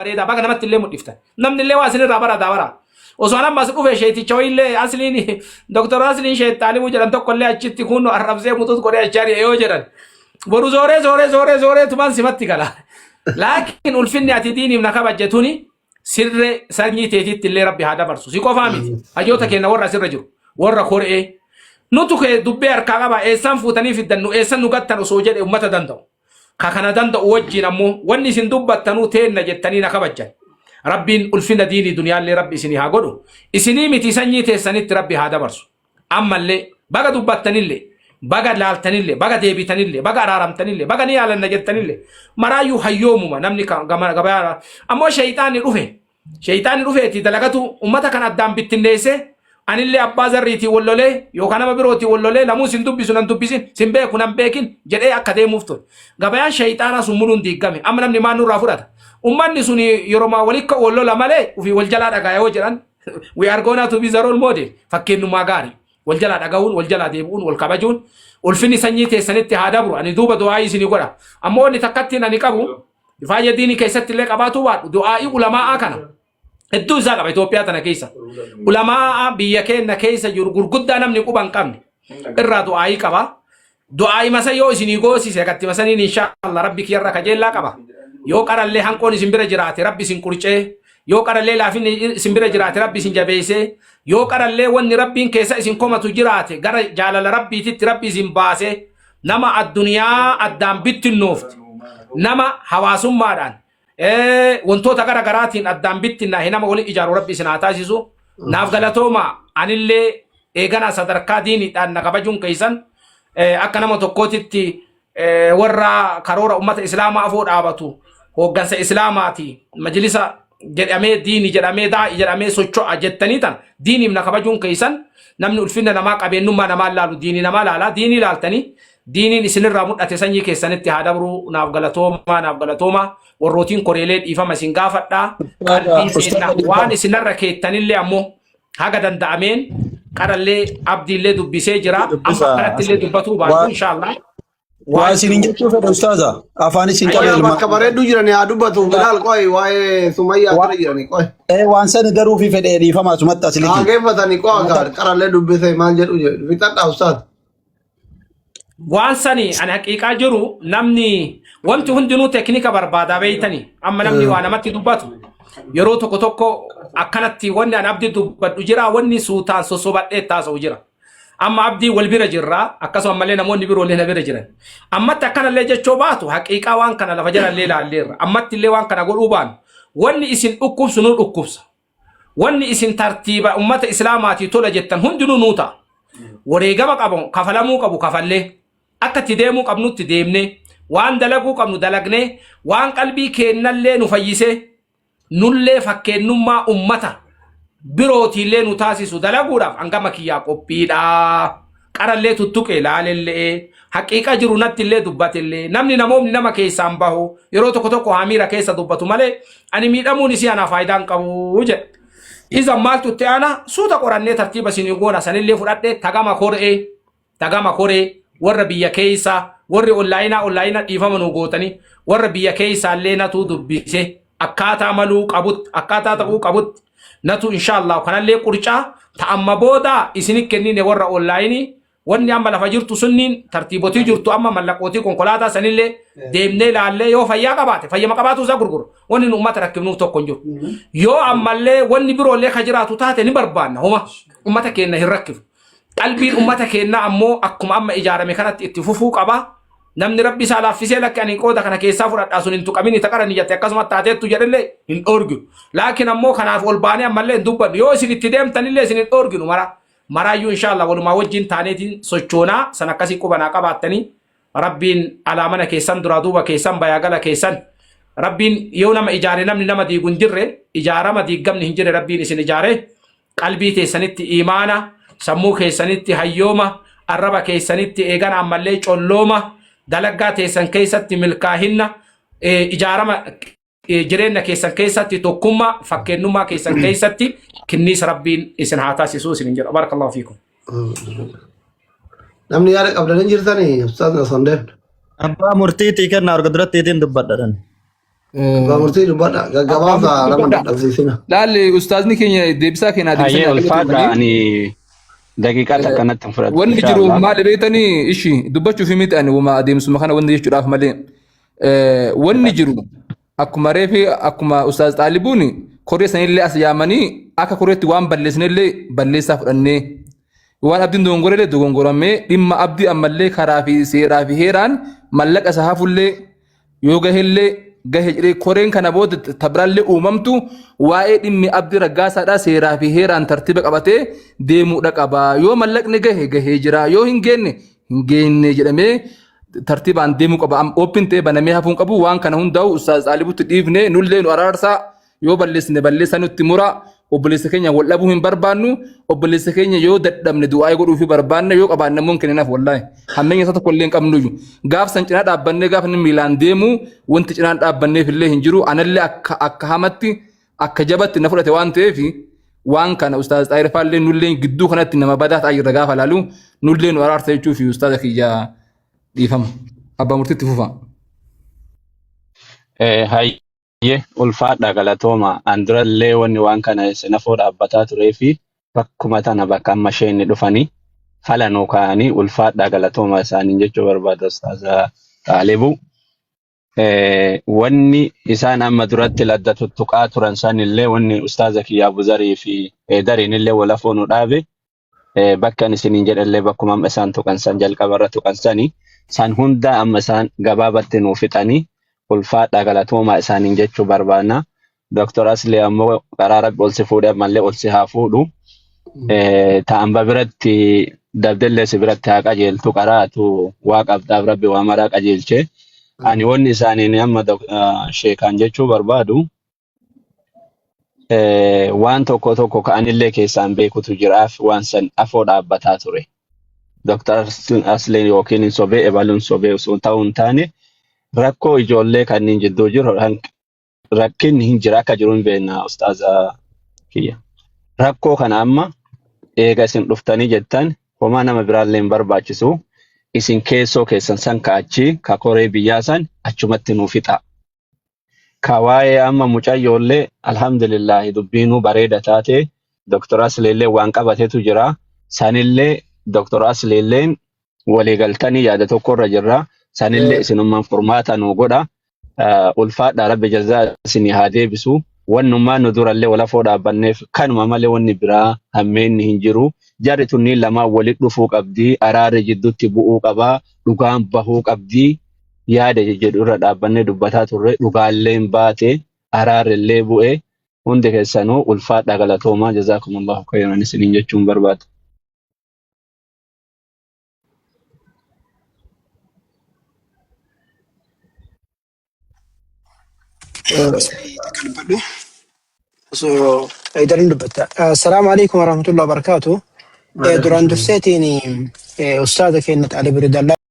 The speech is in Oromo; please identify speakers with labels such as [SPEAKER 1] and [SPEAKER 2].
[SPEAKER 1] Bareedaa baga namatti illee mul'iftan. Namni illee waa isinirraa barataa bara. Osoo an ammas dhufe sheeticha wayillee asliin Dr. Asliin Sheet Xaalibuu jedhan tokko illee achitti kun arrabsee muxuut godhee achi ari'e yoo jedhan. Boru zooree zooree zooree zooree tumaan simatti gala. Laakiin ulfinni ati diiniif na kabajje tuni sirree sanyii teetiitti illee rabbi haa dabarsu. Si qofaa miti. Hayyoota keenya warra asirra jiru. Warra koree. Nutu kee dubbee harkaa qaba eessaan fuutanii fiddan nu eessan nu gattan osoo jedhe ummata danda'u. Ka kana danda'u wajjiin ammoo wanni isin dubbattanuu teenna jettanii na kabajjan. Rabbiin ulfina diinii duniyaallee Rabbi isinii haa godhu. Isinii miti sanyii teessanitti Rabbi haa dabarsu. Ammallee baga dubbattanillee, baga laaltanillee, baga deebitanillee, baga araaramtanillee, baga ni yaalanna jettanillee maraayyuu hayyoomuma namni ka- gama- gabayaa ammoo shayxaanni dhufe Sheyxaanni dhufeeti dalagatu ummata kana addaan bittinneessee anillee abbaa zarriitiin wal lolee yookaan nama birootiin wal lolee lamuu sin dubbisu nan dubbisin sin beeku nan beekin jedhee akka deemuuf ture. Gabayaan sheyxaanaa sun muluun diiggame. Amma namni maal nurraa fudhata? Ummanni sun yeroo walikka wal lola malee ofii wal jalaa dhagaa yoo jedhan we are gonna to be the role model fakkeenyummaa gaarii. Wal jalaa dhaga'uun, wal jalaa deebi'uun, wal kabajuun ulfinni sanyii teessanitti haa dabru. Ani duuba du'aayii isinii godha. Ammoo wanni takkattiin ani qabu Faayya diinii keessatti illee qabaatuu baadhu du'aa'ii ulamaa'aa kana hedduu isaa qaba Itoophiyaa tana keessa. Ulamaa'aa biyya keenya keessa jiru gurguddaa namni quba hin qabne irraa du'aa'ii qaba. Du'aa'ii masa yoo isinii goosise gatti masaniin inshaallah rabbi kiyyarra kajeellaa qaba. Yoo qarallee hanqoon isin bira jiraate rabbi isin qurcee yoo qarallee laafinni isin bira jiraate rabbi isin jabeessee yoo qarallee wanni rabbiin keessa isin komatu jiraate gara jaalala rabbiititti rabbi isin baasee nama addunyaa addaan bittinnoofte nama hawaasummaadhaan wantoota gara garaatiin addaan bittinnaahe nama wali ijaaru rabbi isin haa taasisu naaf galatooma anillee eeganaa sadarkaa diiniidhaan na kabajuun keessan akka nama tokkootitti warra karoora ummata islaamaa afoo dhaabatu hooggansa islaamaati majlisa jedhamee diini jedhamee daa'i jedhamee socho'a jettanii tan diiniif na kabajuun keessan namni ulfinna namaa qabeennummaa namaa laalu diinii namaa laala diinii laaltanii diiniin isinirraa mul'ate sanyii keessanitti haa dabruu naaf galatoomaa naaf galatoomaa warrootiin koreelee dhiifama isin gaafadhaa qalbii
[SPEAKER 2] Ustaaza
[SPEAKER 1] seenna waan
[SPEAKER 2] dhiifama.
[SPEAKER 1] isinarra keettanillee ammoo haga danda'ameen qarallee abdiillee dubbisee jira amma
[SPEAKER 2] Dubbisa
[SPEAKER 1] akkanattillee
[SPEAKER 2] asli.
[SPEAKER 1] dubbatuu baadhu
[SPEAKER 2] Waa
[SPEAKER 1] inshaallah
[SPEAKER 2] waa
[SPEAKER 1] waan
[SPEAKER 2] isiniin
[SPEAKER 1] jiru
[SPEAKER 2] jechuu fedha ustaaza. Afaan isin qabe
[SPEAKER 3] Qoya
[SPEAKER 2] ilmaan.
[SPEAKER 3] bakka bareedduu jirani haa dubbatu Bilaal qoy waa'ee Sumayyaa
[SPEAKER 2] Waa
[SPEAKER 3] asirra jirani qoy.
[SPEAKER 2] ee waan sani garuu fi fedhee dhiifama asumatti
[SPEAKER 3] Haa
[SPEAKER 2] asiliki.
[SPEAKER 3] geeffatani qo'a kaa qarallee dubbise maal jedhu jedhu fixadhaa ustaaz.
[SPEAKER 1] Waan sani ani haqiiqaa jiru namni wanti hundinuu teeknika barbaadaa beeytani. Amma namni waa namatti dubbatu yeroo tokko tokko akkanatti wanni ani abdii dubbadhu jira wanni suutaan sossobadhee taasa'u jira. Amma abdii wal bira jirra akkasuma ammallee namoonni biroo illee na bira jiran. Ammatti akkanallee jechoo baatu haqiiqaa waan kana lafa jalallee ilaalleerra. Ammatti illee waan kana godhuu baanu wanni isin dhukkubsu nu dhukkubsa. Wanni isin tartiiba ummata islaamaatii tola jettan hundinuu nuu ta'a. Wareegama qabu kafalamuu qabu kafallee akka itti deemuu qabnutti deemnee waan dalaguu qabnu dalagnee waan qalbii keennallee nu fayyisee nullee fakkeennummaa ummata birootiillee nu taasisu dalaguudhaaf hangama kiyyaa qophiidha. Qarallee tuttuqe laalellee haqiiqa jiru nattillee dubbatellee namni namoomni nama keessaan bahu yeroo tokko tokko hamiira keessa dubbatu malee ani miidhamuun isii anaa faayidaa hin qabu jedhe. Iza maaltu itti aana suuta qorannee tartiiba isinii goona sanillee fudhadhee tagama koree tagama koree warra biyya keessa warri onlaayinaa onlaayina dhiifama nu gootanii warra biyya keessaallee natuu dubbise akkaataa maluu qabutti akkaataa ta'uu qabutti natu inshaallah kanallee qurcaa ta amma booda isini kennine warra onlaayinii wanni amma lafa jirtu sunniin tartiibotii jirtu amma mallaqootii konkolaataa sanillee deemnee laallee yoo fayyaa qabaate fayyama qabaatu isaa gurguru wanni nu ummata rakkifnuuf tokko hin jiru yoo ammallee wanni biroollee ka jiraatu taate ni barbaanna homa ummata keenya hin rakkifu qalbiin ummata keenyaa ammoo akkuma amma ijaarame kanatti itti fufuu qaba Namni Rabbi isaa laaffisee lakki ani qooda kana keessaa fudhadhaa sun hin tuqamini taqara ni jette akkasuma taateettu jedhellee hin dhoorginu. Laakiin ammoo kanaaf ol baanee ammallee hin dubbannu. Yoo isin itti deemtanillee isin hin dhoorginu mara. Maraayyuu inshaallah walumaa wajjin taaneetiin sochoonaa san akkasii qubanaa qabaattanii Rabbiin alaa mana keessan duraa duuba keessan bayaa gala keessan Rabbiin yoo nama ijaare namni nama diigu hin jirre ijaarama diiggamni hin jirre Rabbiin isin ijaare qalbii teessanitti iimaana, sammuu keessanitti hayyooma, arraba keessanitti eegana ammallee collooma, dalaggaa teessan keessatti milkaahinna, ijaarama jireenya keessan keessatti tokkummaa, fakkeennummaa keessan keessatti kinniisa Rabbiin isin haa taasisuu isin jedha. Barakallahu fiikum.
[SPEAKER 3] Namni yaada qabdan hin jirtanii ustaaz osoo hin deemne.
[SPEAKER 2] Abbaa murtiitii kenna arga durattiitiin dubbadha.
[SPEAKER 3] Abbaa murtii dubbadha.
[SPEAKER 4] Abbaa
[SPEAKER 3] Gaggabaabsaa
[SPEAKER 4] murtii
[SPEAKER 3] nama
[SPEAKER 4] dubbadha.
[SPEAKER 3] dadhabsiisina.
[SPEAKER 4] Laalli ustaazni keenya deebisaa keenyaa
[SPEAKER 5] Hayyee
[SPEAKER 4] deebisanii
[SPEAKER 5] ulfaadha
[SPEAKER 4] galatoomanii.
[SPEAKER 5] ani daqiiqaa takka natti hin fudhatu
[SPEAKER 4] Wanni jiru
[SPEAKER 5] inshaallah.
[SPEAKER 4] maali beektanii ishi dubbachuuf miti ani wama adeemsuma kana wanni jechuudhaaf malee. Wanni jiru akkuma reefi akkuma ustaaz Xaalibuun koree sanillee as yaamanii akka koreetti waan balleessinellee balleessaa fudhannee waan abdiin dogongorellee dogongoramee dhimma abdii ammallee karaa fi seeraa fi heeraan mallaqa isa hafullee yoo gahellee gahe jedhee koreen kana booda tabiraallee uumamtu waa'ee dhimmi abdii raggaasaadhaa seeraa fi heeraan tartiiba qabatee deemuudha qaba. Yoo mallaqni gahe gahee jira yoo hin geenne hin geenne jedhamee tartiibaan deemuu qaba. Oopin ta'ee banamee hafuun qabu waan kana hundaa'u Ustaaz Xaalibutti dhiifne nullee nu araarsaa yoo balleessine balleessaa nutti mura obboleessa keenya wal dhabuu hin barbaannu obboleessa keenya yoo dadhabne du'aa godhuufi barbaanna yoo qabaanne immoo hin kenninaaf wallaahi hammeenya isaa tokko illee hin qabnuyyuu gaaf san cinaa dhaabbannee gaafa inni miilaan deemu wanti cinaan dhaabbanneef illee hin jiru anallee akka akka hamatti akka jabatti na fudhate waan ta'eef waan kana ustaaz Xaayir faallee nullee gidduu kanatti nama badaa ta'aa jirra gaafa laalu nullee nu araarsa jechuu fi ustaaza kiyya dhiifama abbaa murtiitti fufa.
[SPEAKER 5] Hayyee ulfaadha galatooma. An durallee wanni waan kana sinafoo dhaabbataa turee fi bakkuma tana bakka amma isheen dhufanii fala nuu kaa'anii ulfaadha galatooma isaaniin jechuu barbaada ustaaza Xaalibu. Wanni isaan amma duratti ladda tuttuqaa turan sanillee wanni ustaaza kiyya Abuzarii fi Dariin illee walafoo nu dhaabe bakka ani isiniin jedhellee bakkuma amma isaan tuqan san jalqaba irra tuqan sani san hunda amma isaan gabaabatti nuu fixanii ulfaadhaa galatoomaa isaaniin jechuu barbaanna. Dr. Asli ammoo karaa rabbi ol si fuudhe ammallee ol si haa fuudhu. Ta'amba biratti dabdellee si biratti haa qajeeltu qaraatu waa qabdaaf rabbi waa maraa qajeelche. Ani wanni isaaniin amma sheekaan jechuu barbaadu waan tokko tokko ka anillee keessaan beekutu jiraaf waan san afoo dhaabbataa ture. Dr. Asleen yookiin hin sobee ebaluun sobee osoo ta'uu hin taane rakkoo ijoollee kanneen jidduu jiru rakkinni hin jira akka jiru hin beekna ustaaza kiyya. Rakkoo kana amma eega isin dhuftanii jettan homaa nama biraallee hin barbaachisu. Isin keessoo keessan san ka'achi ka koree biyyaa san achumatti nuu fixa. Ka waa'ee amma mucayyoollee alhamdulillahi dubbiinuu bareeda taate Dr. Asleellee waan qabatetu jira. Sanillee Dr. Asleelleen waliigaltanii yaada tokkorra jirra. Sanillee isinummaan furmaata nuu godha. Ulfaadhaa rabbi jazaa isinii haa deebisu. Wannummaan nu durallee walafoo dhaabbanneef kanuma malee wanni biraa hammeenni hin jiru. Jarri tunniin lamaan walitti dhufuu qabdi. Araarri jidduutti bu'uu qaba. Dhugaan bahuu qabdi. Yaada jedhu irra dhaabbannee dubbataa turre dhugaalleen baate araarrillee bu'e hundi keessanuu ulfaadhaa galatoomaa jazaakumullahu khayran isiniin jechuun barbaada.
[SPEAKER 6] Akka dubbadhu. Osoo Haydariin dubbatta. Assalaamu alaikum warahmatullahi wabarakatuh. Duraan durseetiin ustaaza keenya Xaalib Ridallaa